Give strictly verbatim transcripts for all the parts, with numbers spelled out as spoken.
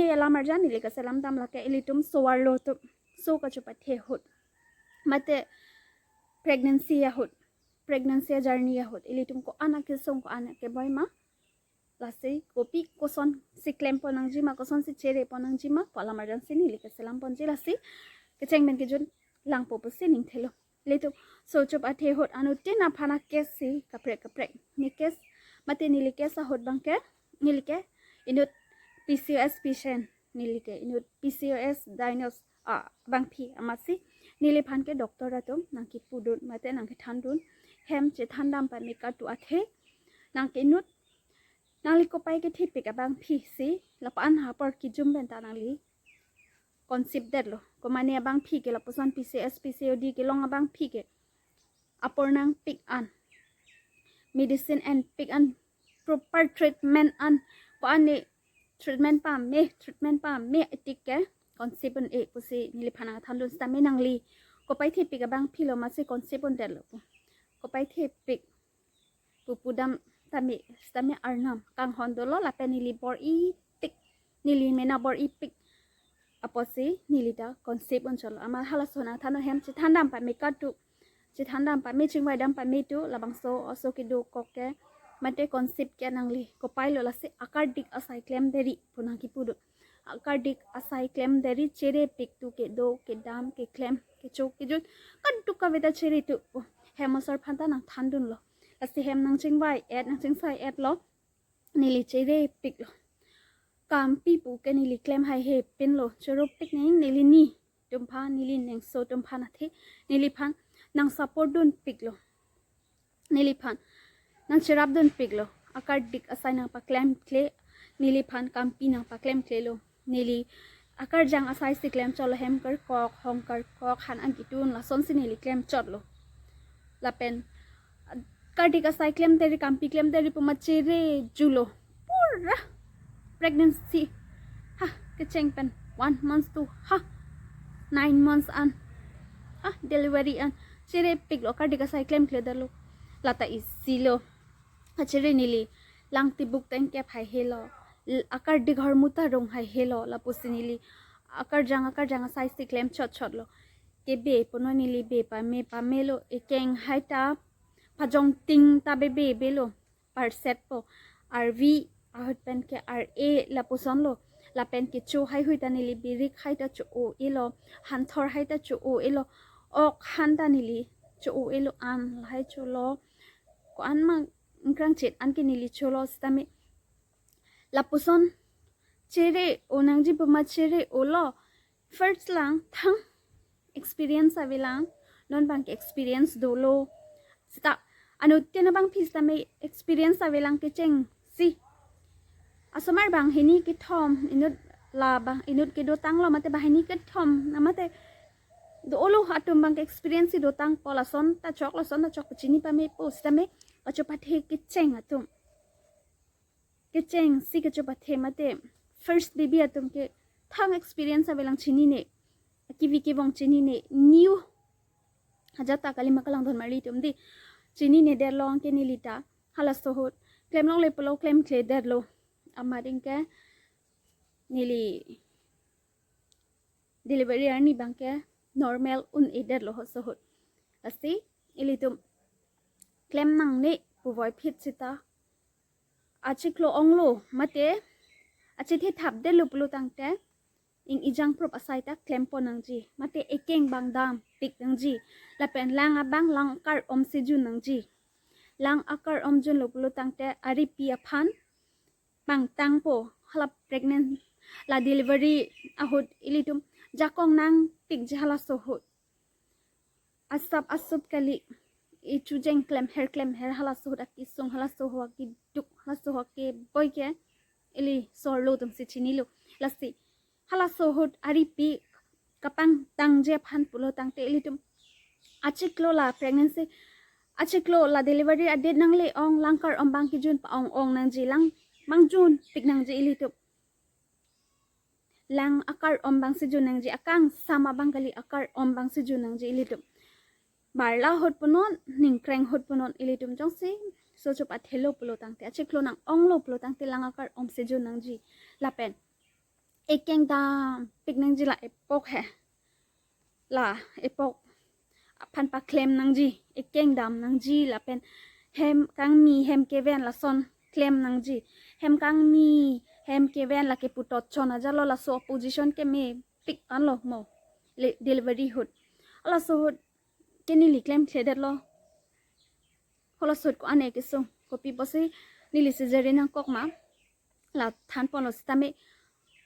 Alam arjan neli kaselam dam lake ilitum so-arlo atum, so kachopathe ahut, mate pregnancy ahut, pregnancy journey ahut ilitum ko-an akesung, ko-an akeboi ma, lasi kopi kosonsi klempon nangjima, kosonsi cherepon nangjima pu alam arjansi neli kaselam ponji, lasi kecheng pen kejun langpo pusi ning thelo. Ilitum so chopathe ahut anuttin aphan a-case si kaprek kaprek. Ne case, mate neli case ahut abangke, neli ke inut P C O S patient, neli ke inut P C O S diagnose abangpi, amatsi neliphan ke doctor atum nangkipudun mate nangkethandun, hem chethan dam pame kartu athe, nangke inut nangli kopai kethepik abangpi si lapu-an apor kejum pen ta nangli conceive detlo. Komane abangpi ke lapuson P C O S, P C O D kelong abangpi ke apor nangpik an, medicine enpik an, proper treatment an, ko-an ne treatment pame, treatment pame tik ke conceive un-e pusi neliphan nangthandun, sitame nangli kopai thepik abangpilo, amatsi conceive un detlo pu. Kopai thepik pupu dam tame, sitame arnam kanghon dolo lapen neli bor-ipik, neli mena bor-ipik apotsi neli ta conceive unchotlo. Amat halaso nangthan, hem chethan dam pame kartu, chethan dam pame, chingvai dam pame tu, labangso oso kedokok ke mate conceive ke nangli kopailo, lasi akardik asai klemderi pu nangkipudun. Akardik asai klemderi cherepik tu, kedo kedam keklem kecho kejun kadokave ta chere tu pu hem osomar aphan ta nangthandunlo. Lasi hem nangchingvai-et, nangchingsai-etlo, neli cherepiklo. Kampi pu ke neli klem haihe pinlo, choropik neng neli nitum aphan, neli nengso atum aphan athe neliphan nangsupport dunpiklo. Neliphan nangcherap dunpiklo. Akardik asai nangpaklemkle, neliphan kampi nangpaklemklelo. Neli akarjang asai si klemchotlo, hem karkok, hong karkok, han angkitun, lasonsi neli klemchotlo. Lapen akardik asai klemderi, kampi klemderi pu ma chere julo. Pura pregnancy, ha, kecheng pen one month to, ha, nine months an, ha, delivery an cherepiklo, akardik asai klemkledetlo. Lata isilo. Kachere neli lang tibuk tengkep haihelo, l-, akardik ahormu ta rong haihelo, lapusi neli akarjang akarjang asai si klemchotchotlo. Kebe punon neli be pame pamelo, ekeng hai ta pajong ting ta bebe belo, parset po, arvi ahut pen ke ar-e lapusonlo. Lapen kecho haihui ta neli birik hai ta cho-o-elo, hanthor hai ta cho-o-elo, ok han ta neli cho-o-elo, an lahai cholo, ko-an ma ingkrangchet an ke neli cholo, sitame lapuson chere-o nangji pu ma chere-olo. First lang thang experience avelang, non abangke experience dolo. Sita anuttin abangpi sitame experience avelang kechengsi. Asomar banghini kethom, inut la bang, inut kedotanglo mate banghini kethom, na mate do-olo atum abangke experience si dotangpo, lason ta chok, lason ta chok pu chini pamepo, sitame kachopathe kecheng atum, kechengsi kachopathe mate first baby atum ke thang experience avelang, chinine, akivi kevong chinine, new ajat ta kalima kalangdon marli atum di, chinine detlo. Anke neli ta halaso ahut klemlongle pulo, klemkledetlo. Amat anke neli delivery arni abangke normal un-edetlo halaso ahut. Lasi ilitum klem nangne puvoiphit sita achiklo onglo mate achithethapdetlo pulo tangte, ing ejang prop asai ta klempon nangji, mate ekeng abang dampik nangji, lapen lang abang lang akar-om si jun nangji. Lang akar-om junlo pulo tangte aripi aphan pangtangpo, hala pregnant, la delivery ahut ilitum jakong nangpikji halaso ahut. Asap asut kali, ichujeng klemher klemher halaso ahut akesung, halaso ahut akeduk, halaso ahut akeboi ke ili so-arlo atumsi chinilo. Lasi halaso ahut aripi kapangtangji aphan pulo tangte ilitum achiklo la pregnancy, achiklo la delivery a-date nangle-ong, lang akar-om abang kejun pa-ong-ong nangji, lang abang junpik nangji ilitum. Lang akar-om abang si jun nangji, akangsam abang kali, akar-om abang si jun nangji ilitum. Barla ahut punon, ningkreng ahut punon, ilitum jongsi so chopathelo pulo tangte, achiklo nang-onglo pulo tangte lang akar-om si jun nangji. Lapen ekeng dampik nangji la epok he. La epok aphan paklem nangji, ekeng dam nangji lapen hem kangmi, hem keven lason klem nangji. Hem kangmi, hem keven lake putot chon ajalo, laso position ke mepik anlo mo. Le-, delivery ahut. Laso ahut ke neli klemkledetlo. Halaso ahut ko-an kesung. Kopi pusi neli cesarean nangkok ma. La thanponlo sitame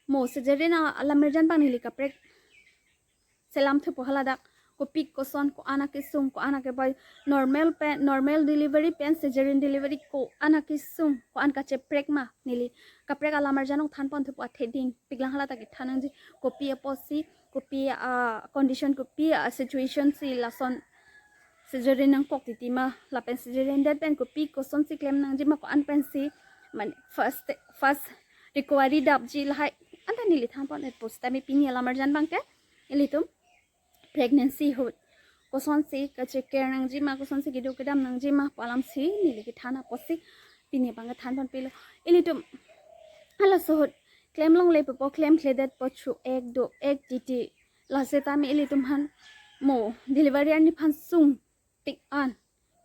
mo cesarean a-, alam arjan abang neli kaprek selam thupo haladak. Kopi koson, ko-an akesung, ko-an akeboi, normal pen, normal delivery pen cesarean delivery ko-an akesung, ko-an kacheprek ma, neli kaprek alam arjan along thanpon thupo, athe dingpik lang, haladak kethan nangji. Kopi apotsi, kopi a-condition, kopi a-situation si lason cesarean nangkok titi ma, lapen cesarean det pen kopi kosonsi klem nangji ma, ko-an pensi, mane first, first recovery dapji lahai anta neli thanpon-etpo sitame pini alam arjan abang ke ilitum pregnancy ahut kosonsi kachecare nangji ma, kosonsi kedo kedam nangji ma pu alamsi neli kethan apotsi pini abang kethanponpilo. Ilitum halaso ahut klem longle pupo, klemkledetpo, chu ek do ek titi. La sitame ilitum aphan mo delivery arni aphan sungpik an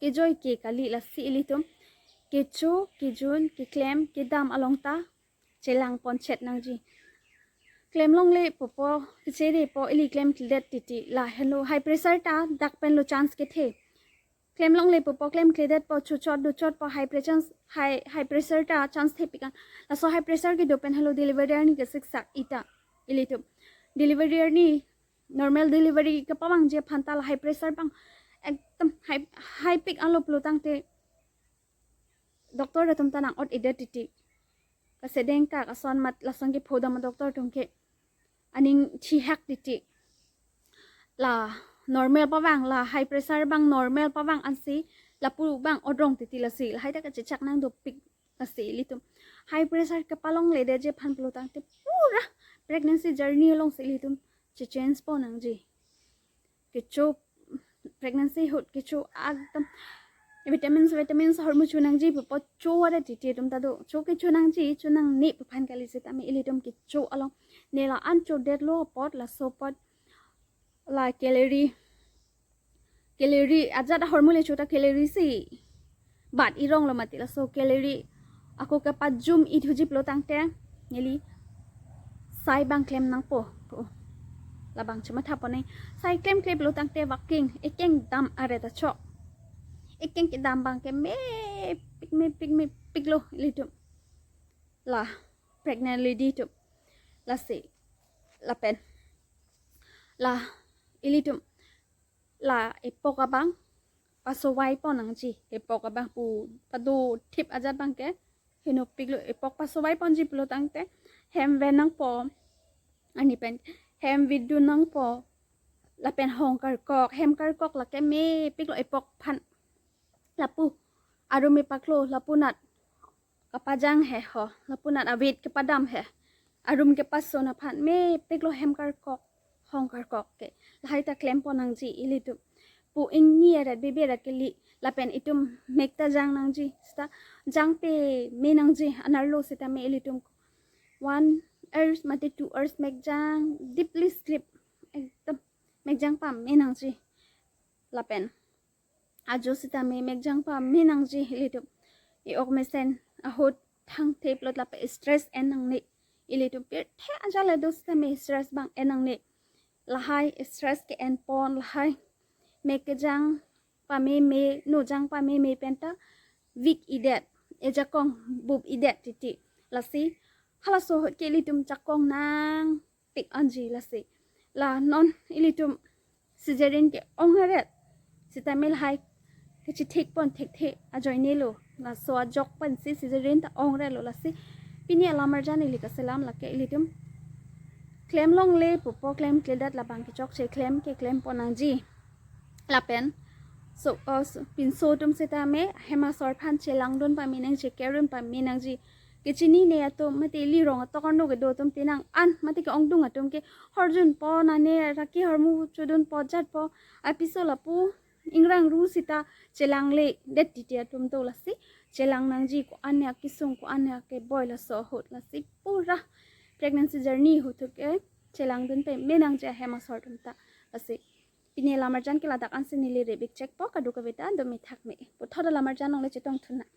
kejoi ke kali, lasi ilitum kecho, kejun, keklem, kedam along ta chelangponchet nangji. Klem longle pupo, kecherepo, ili klemkledet titi, la helo high pressure ta dak penlo chance kethe. Klem longle pupo, klemkledetpo, chuchot duchotpo, high pressure, high, high pressure ta chance thepik an. Laso high pressure kedo pen helo delivery arni kesiksak ita. Ilitum delivery arni, normal delivery kepavangji aphan ta la high pressure abang ekdom high, high pik anlo pulo tangte doctor atum ta nang-ot-edet titi. Kasedeng ka kason mat lason kepho dam doctor atum ke aning thihak titi. La normal pavang, la high pressure abang normal pavang ansi lapu abang odrong titi, lasi lahai ta kachechak nang dopik, lasi ilitum high pressure kepalongledetji aphan pulo tangte pura pregnancy journey alongsi ilitum chechange pon nangji. Kecho pregnancy ahut kecho ekdom vitamins, vitamins ahormu cho nangji pupo, cho adet titi atum ta do. Cho kecho nangji, cho nangne pu aphan kali sitame ilitum kecho along ne la-an chodetlo apot, laso apot la calorie, calorie ajat ahormu le cho ta calorie si bat ironglo mati, laso calorie ako kepajum-i thuji pulo tangte neli sai abang klem nangpo. Oh, labang chematha pon nang. Sai klemkle pulo tangte working, ekeng dam aret ta chok. Ekeng kedam abang ke mepik, mepik, mepiklo ilitum. La pregnant lady atum. Lasi lapen la ilitum la epok abang pasovai pon nangji. Epok abang pu padothip ajat abang ke henopiklo, epok pasovai ponji pulo tangte hem ven nangpo, ani pen hem vit dun nangpo, lapen hong karkok, hem karkok lake mepiklo epok aphan. Lapu arum epaklo, lapunat kapajang he ho, lapunat avit kepadam he, arum kepason aphan mepiklo hem karkok, hong karkok ke. Lahai ta klem pon nangji ilitum. Pu ingni aret bebe aret kali, lapen itum mek ta jang nangji. Seta jang pame nangji, anerlo sitame ilitum one hours mate two hours mek jang, deeply sleep, ekdom mek jang pame nangji. Lapen ajo sitame mek jang pame nangji ilitum. E-ok mesen ahut thangthip lot lapen stress en nangne. Ilitum pirthe ajat le do sitame stress abang en nangne. Lahai stress ke-en pon, lahai mek kejang pameme, no jang pameme penta weak idet, ejakong bup idet titi. Lasi halaso ahut ke ilitum jakong nangpik anji lasi. La non ilitum cesarean ke-ong aret sitame lahai kachethik pon thekthe ajoinelo. Laso ajok pensi cesarean ta ong aretlo, lasi pini alam arjan ili kaselam lake ilitum klem longle pupo, klemkledet, labang kechokche klem ke klem pon nangji. Lapen so, uh, so pinso atum sitame hem asor aphan chelang dun pame nangji, care dun pame nangji. Kechinine atum mate ili rong atok arno kedo atum, penang an mate ke-ongdung atum ke horjun pon, ane raki hormu chodun pon, jat pon, apiso lapu ingrang ru seta chelangledet titi atum do, lasi chelang nangji, ko-an akesung, ko-an akeboi, laso ahut lasi pura pregnancy journey ahut ke chelangdun pame nangji ahem asor atum ta. Lasi pini lamarjan ke ladak ansi neli rip-ik chekpo, kadokave ta dome thakme. Puthot lamarjan along le chetongthu nang.